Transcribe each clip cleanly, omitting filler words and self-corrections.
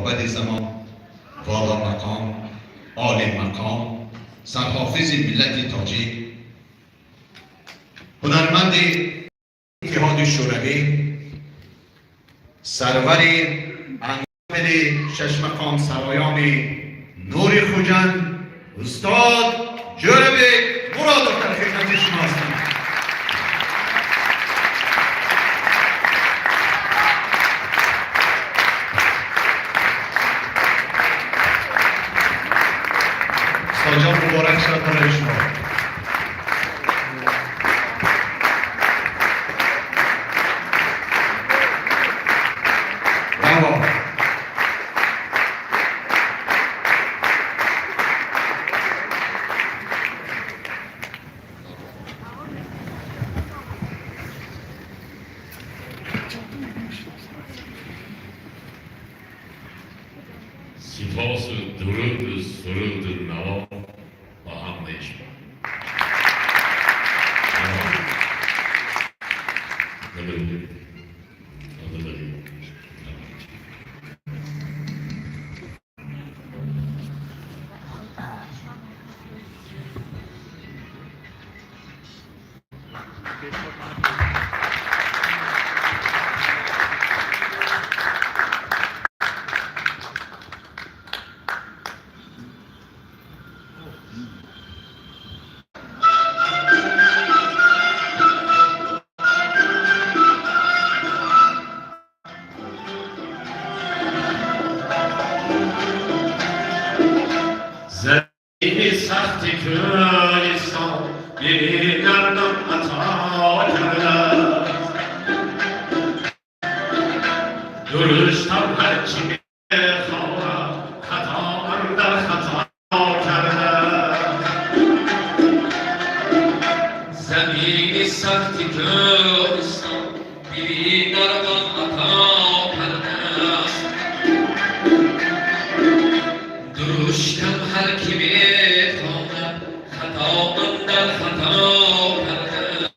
Мубади замон, вола мақом, олӣ мақом, сарҳофизи миллати тоҷик, ҳунарманди Иттиҳоди Шӯравӣ, сарвари ансамбли шашмақом сароёни Нури Хуҷанд, устод Ҷӯрабек Муродов дар хидмати шумо ҳастанд. Устодҷон, муборак шуд барои шумо. Браво! Сипосу дуруду суруду наво ба ҳамаи шумо. Добрый. Добрый. Замини сахти кӯҳистон дили гардам ато кардааст. Дуруштам ҳарчи мехоҳад, хато андар хато кардааст. Замини сахти кӯҳистон дили гардам ато кардааст. Дуруштам ҳар ки мехоҳад, хато андар хато кардааст.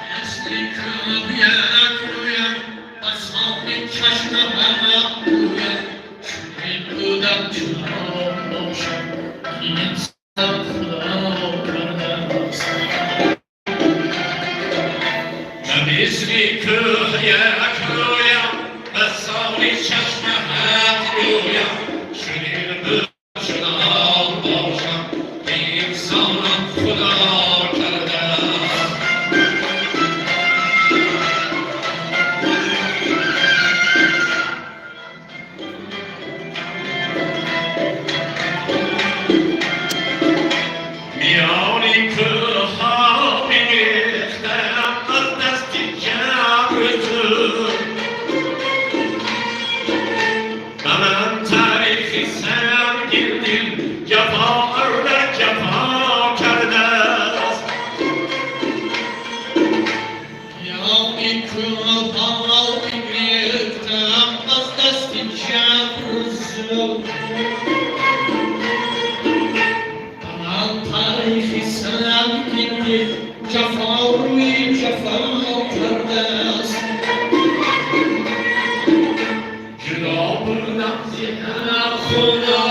Мисли кӯҳ як рӯям, басони чашм ҳақ гӯям, чунин будам, чунон бошам, ки инсон Худо кардааст. Мисли кӯҳ як рӯям, басони чашм ҳақ гӯям, чунин будам, чунон бошам, ки инсонам Худо кардааст. Миёни кӯҳҳо бигирифтам аз дасти ҷабри ту. Ба ман таърихи сангин дил ҷафо андар ҷафо кардааст. Миёни кӯҳҳо бигирифтам аз дасти ҷабру зулм. Ба ман таърихи сангин дил ҷафо рӯи ҷафо кардааст. Ҷудо будам зи ҳар худо,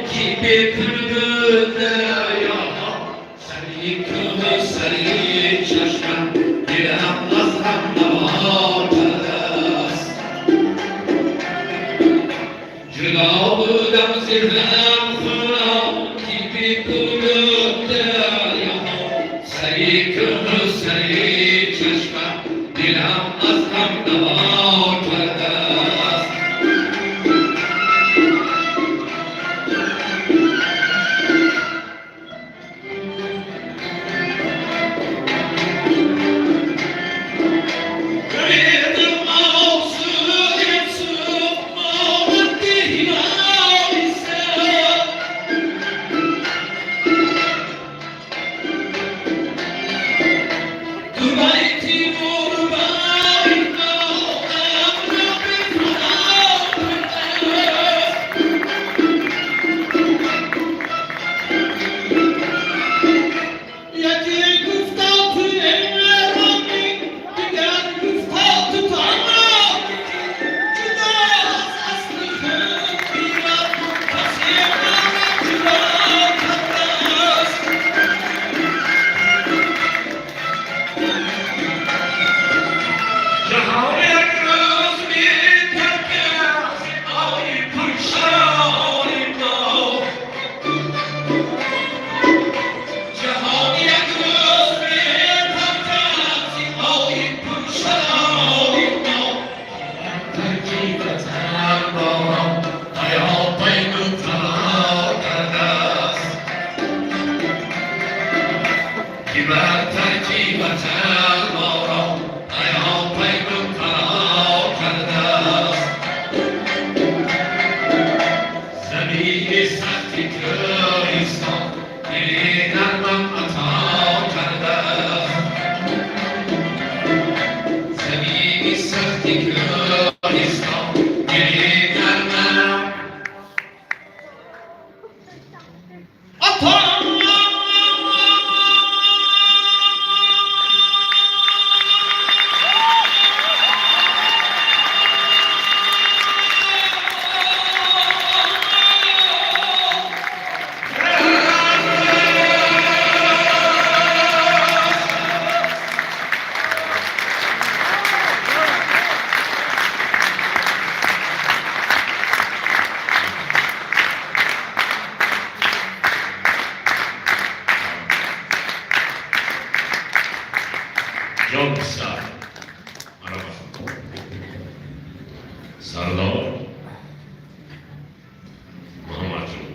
ки бепул буд дарёҳо. Сари кӯҳу сари чашма дилам аз ғам наво кардааст. Ҷудо будам зи ҳар худо, ки бепул буд дарёҳо. Сари кӯҳу сари чашма дилам аз ғам наво кардааст. Гурезам аз Юсуф, монанди ҳилоли сар. Сардор Муҳаммадҷон.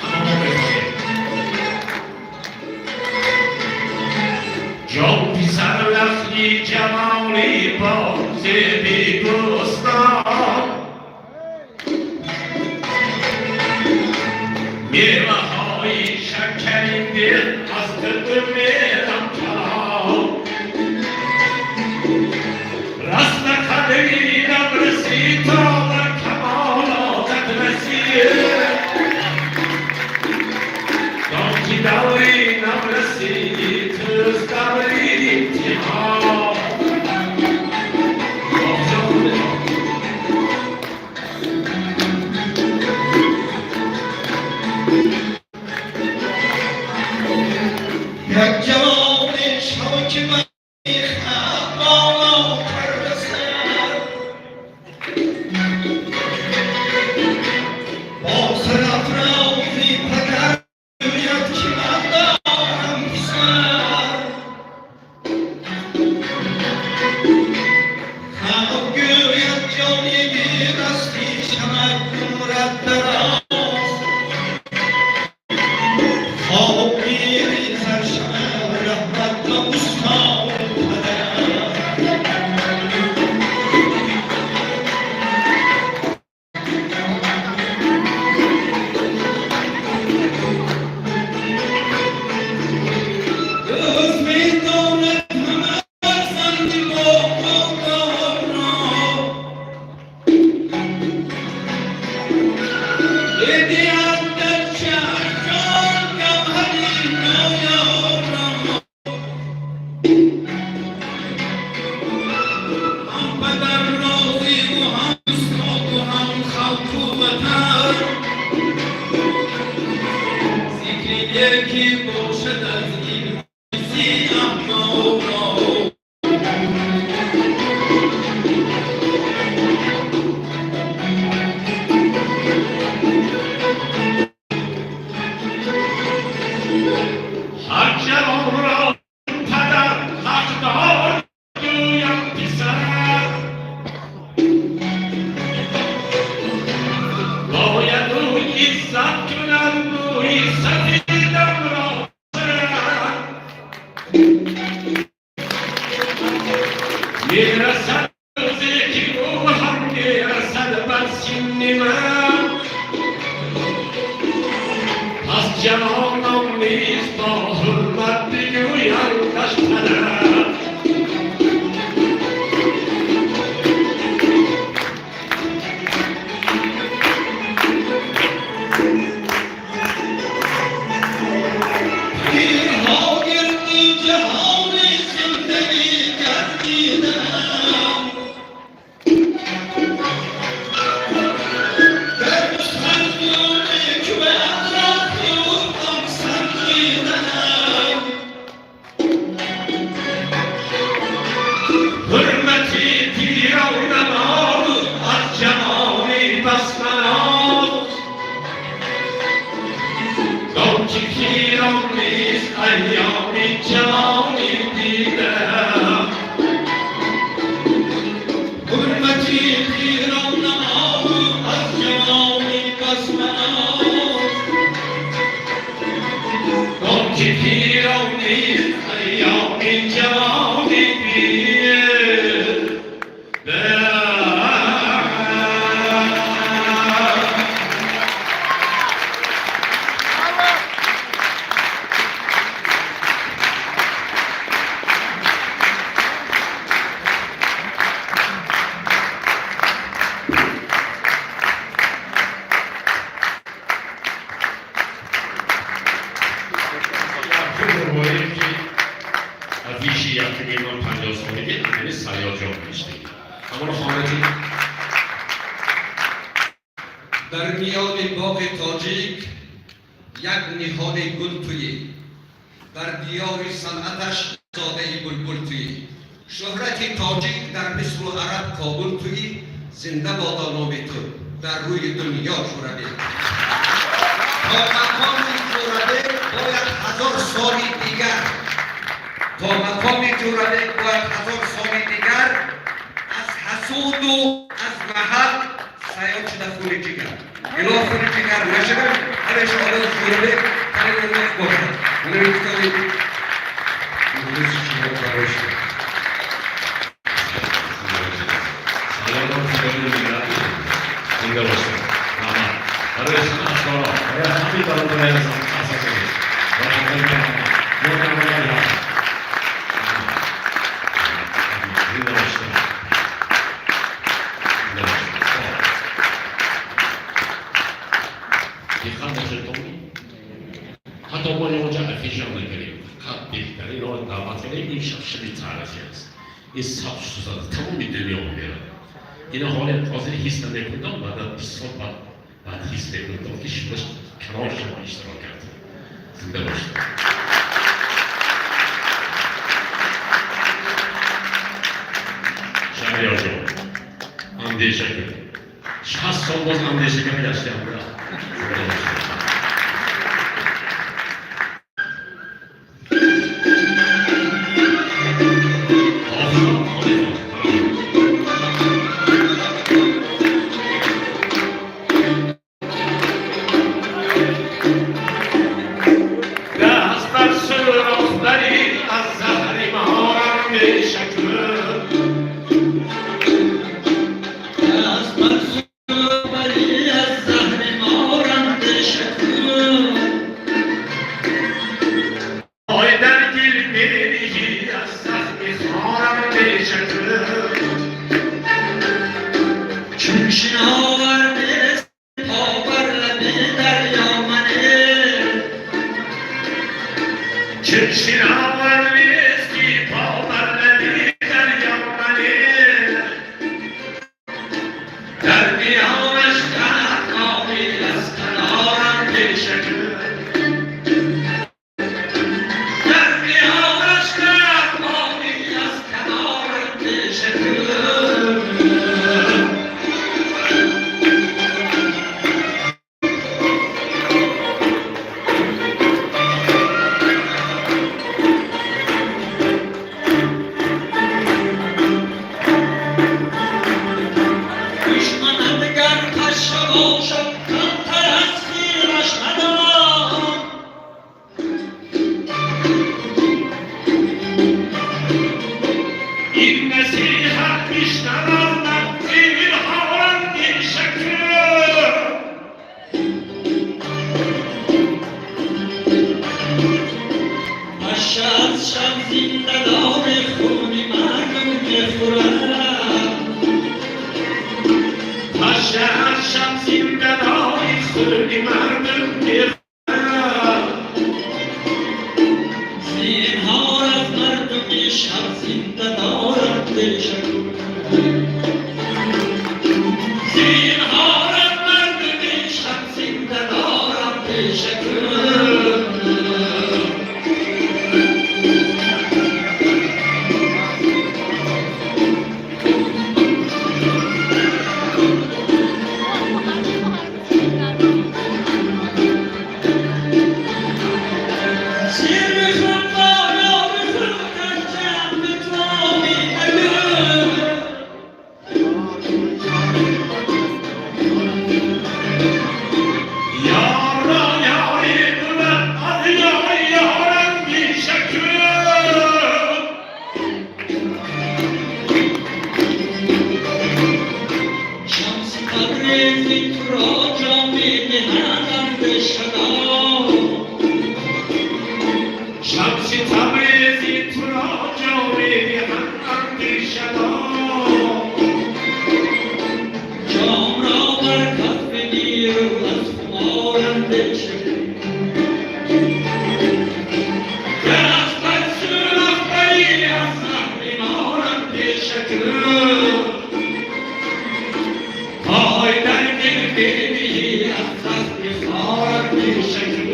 Аммо мо мехоҳем Ҷон писар, нахли ҷавони бо зеби гӯстон, меваҳои шакарин дил аз ту мерам калон. Раст қадри намрасӣ, то ба камолотат расӣ. Дон ки даври намрасӣ туст даври имтиҳон. Бисёр хуб. Як ҷавони шоки بالا کرده سر، با سرافرازی پدر گوید که من دارم پسر. خلق گوید جان رستی شود عمرت دراز، خواب میریزد شود رحمت به استاد و پدر. دوست می‌دارد همه فرزند با را، بدهد در شهر جان گوهری نایاب را. هم پدر راضی و هم استاد و هم خلق و وطن، ذکر یکی باشد از این سی احباب را. Ҳар ҷавонро падар ҳақдор гӯям писар, бояд ӯ иззат кунад мӯи сафедамро сар. Мерасад рӯзе ки ӯ ҳам мерасад бар синни ман, пас ҷавонон низ бо ҳурмат бигӯяндаш падар. Пирҳо гирди ҷаҳони зиндагӣ гардидам, дар мусалмоне ки ба атрофи ӯ санҷидам. Ҳурмати пирон намоду аз ҷавонӣ басманод, дон ки пирон низ айёми ҷавонӣ дидам. Ҳурмати пирон намоду аз ҷавонӣ басманод, Дон ки пирон низ айёми ҷавонӣ дидам. Якум ки афиши якуми ман 50-солагӣ ҳамини Сайёдҷон навиштагӣ. Ҳамоно хонати. Дар миёни боғи тоҷик як ниҳоли гул туӣ, дар диёри санъаташ зодаи булбул туӣ, шӯҳрати тоҷик дар Мисру Араб, Кобул туӣ. Зинда бодо номи ту дар рӯи дунё, Шӯравӣ. То мақоми Ҷӯрабек бояд 1000 соли дигар, то мақоми Ҷӯрабек бояд 1000 соли дигар аз ҳасуду аз маҳал саёд шуда хуни ҷигар. Илоҳ, хуни ҷигар нашавад, ҳамеша ободи Ҷӯрабек тани бошад. Мана китоби мухлиси шумо барои шумо. Саёдон фидои миллат, зинда бошед. Раҳмат барои санъаткоро, барои ҳамаи бародарои асосӣ ва ҳамаи. Зинда бошед, зинда бошед. Диққат бошед, ҳатто мо инҷа афиша накардем, фақат беҳтаринро даъват кардем. Ин шаб шаби таърихӣ аст, ин сабт шуда тамоми дунё мерад. Ина ҳоле ҳозир ҳис намекунам, баъд аз 20 сол баъд ҳис мекунам, ки шумо канор шумо иштирок кардед. Зинда бошед. Шаҳриёрҷон, андеша кун, 60 сол боз андеша ками гаштиам. Зинда бошед. Даст бар сӯрохдари аз заҳри морам бешакр. Даст бар сӯбари аз заҳри морам бешакр. Ой, дар гил мериҳӣ, аз захми хорам бешакр. Чун шиновар нест, по бар лаби дарё мане. Чун шиновар нести, по бар лаби дарё мане. Дар миёнаш Канори аз канорам бешакр. Дар миёнаш канори аз канорам бешакр. Душманат гар паша бошад, камтар аз хираш мадор. Ин насиҳат бишнавам, зинҳорам бешакр. Паша аз шаб зиндадор хуни мардум мехӯрад. Паша аз шаб зиндадори хуни мардум мехӯрад. Зинҳор аз мардуми шаб зинда дорад бешакр. Зинҳор аз мардуми шаб зинда дорад бешакр. Шер худ бо ёри худ дар ҷамъ ҷоми агар. Ёро ёри бувад, аз ёри ёрам бешакр. Шамси Табрези туро ҷоми диҳанд шадо. Шамси Табрези туро ҷоми диҳанд шадо. Ҷомро бар каф бигиру аз хуморам бешакр. Даст бар сӯрохбарӣ аз заҳри морам бешакр. Пой дар гил бениҳӣ, аз захми хорам бешакр.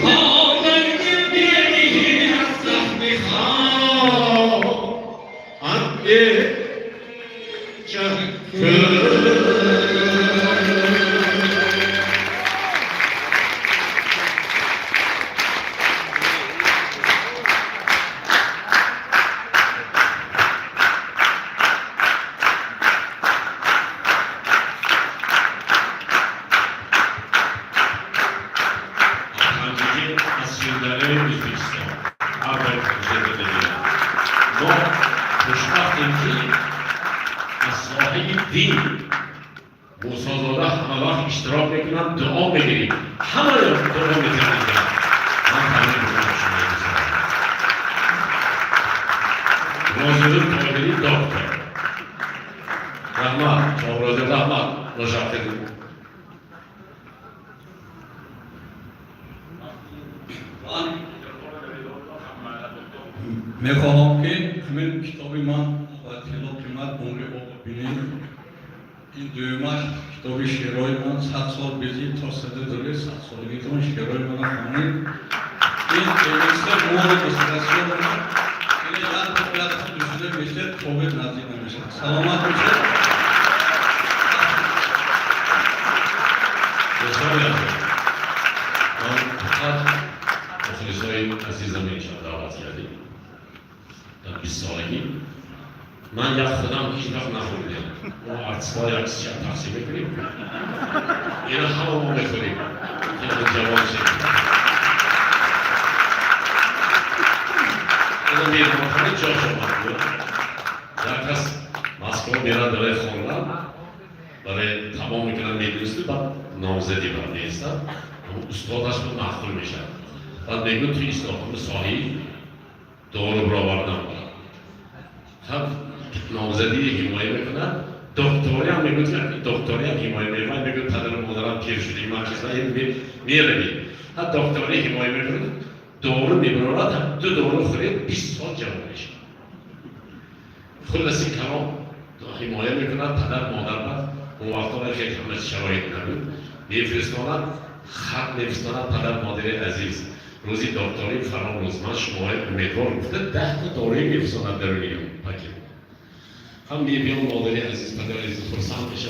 Пой дар гил бениҳӣ, аз захми хор андешакр. Мусозода ҳама вақт иштирок мекунанд, дуо мегирем, ҳама дуо мекунанд. Ман табрик мекунам шумо, дӯстон. Розиқи Тоҳирӣ, доктор, раҳмат. Шоҳрозиқ, раҳмат. Мушаффиқ. Ман мехоҳам, ки ҳамин китоби ман «Ба тилло қимат умри об бинед», ин дуюмаш китоби шеърҳои ман «100 сол безӣ то саду дури 100 солагитон» шеърҳои мана хонед. Ин эликсир молодости як душуда мешед, ковид наздик намешад. Саломат бошед. Дӯстони азиз, ман фақат мухлисои азизам имшаб даъват кардем. Дар 20 солагӣ ман як худам ҳеҷ вақт нахӯрдем. Мо артистҳо як шаб тақсим мекунем, ина ҳама мо мехӯрем, ки ҷавон шем. Ина меҳмонхона ҷош омад. Як кас Москва мерад барои хондан, барои тамом мекунад медонисту, баъд номзадӣ баъд меистад, устодаш ба маъқул мешавад. Баъд мегӯяд, ту истохуни соҳиб дору баровардан. Хаб, номзадии ҳимоя мекунад, докториам мегӯяд, докториам ҳимоя мекунад. Мегӯяд, падару модарам пир шуди, ман чиза меравӣ. Ҳа, доктория ҳимоя мекунад, дору мебарорад, ду дору хӯред, 20 сол ҷавон мешавад. Хулоси калом, ҳимоя мекунад, падар модар баъд он вақтҳо хеле ҳама шароит набуд, мефиристонад, хат мефиристонад: «Падар, модари азиз, рӯзи докторӣ фалон рӯз, ман шуморо умедвор», гуфта, 10 та дорои мефиристонад даруни пакет. Ҳам мебиён, модари азиз, падари азиз хурсанд мешавад.